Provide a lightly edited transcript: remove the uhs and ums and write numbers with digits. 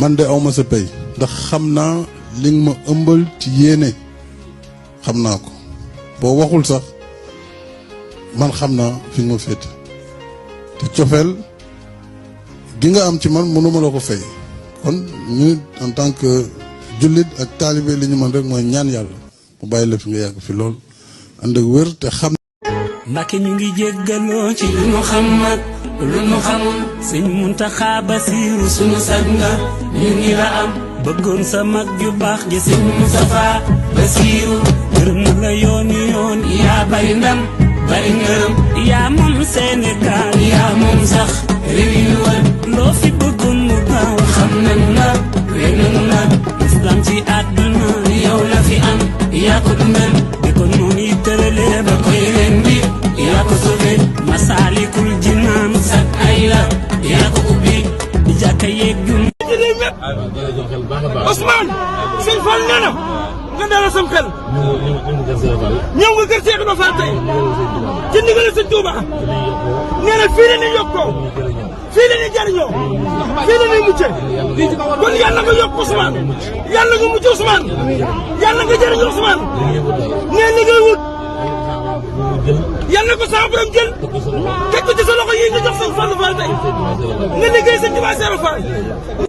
man de awma sa pay ndax xam naa li nga ma ëmbal ci yéene xam naa ko boo waxul sax man xam naa fi nga ma féete te cofeel gi nga am ci man mënuma la ko fay kon ñu en tant que jullit ak taalibe li ñu mën rek mooy ñaan yàlla mu bàyyi la fi nga yàgg fi lool ànd ak wér te xam Mbàkke ñu ngi jéggaloo ci lu nu xam ak lu nu xamul Sëñ Muntaxa Basiiru sunu sag nga ñu ngi la am bëggoon sa mag ju baax ji Sëñ Mustafa Basiiru gërëm na la yooni yoon yaa bari ndam bari ngërëm yaa moom Sénégal yaa moom sax réew yi ñu wër loo fi bëggoon mu gaaw xam nañu la wér nañu la islam ci àdduna yow la fi am yaa ko dundal di ko noonu yi tëralee ba koy ren bi yaa ko sauvé Masaalikul Jinaan sak ay la yaa ko ubbi di jàkka yeeg jum Ousmane sëñ Fall nee na nga dalal sam xel ñëw nga kër Cheikh Ibra Fall tey ci ndigal sëñ Touba nee na fii la ñuy yokkoo fii la ñuy jariñoo fii la ñuy mucce kon yàlla nga yokk Ousmane yàlla nga mucc Ousmane yàlla nga jariñoo Ousmane nee li ngay wut yàlla ko sama borom jël teg ko ci sa loxo yi nga jox sëñ Fall Fall tey nga liggéey sëñ Touba Cheikh Fall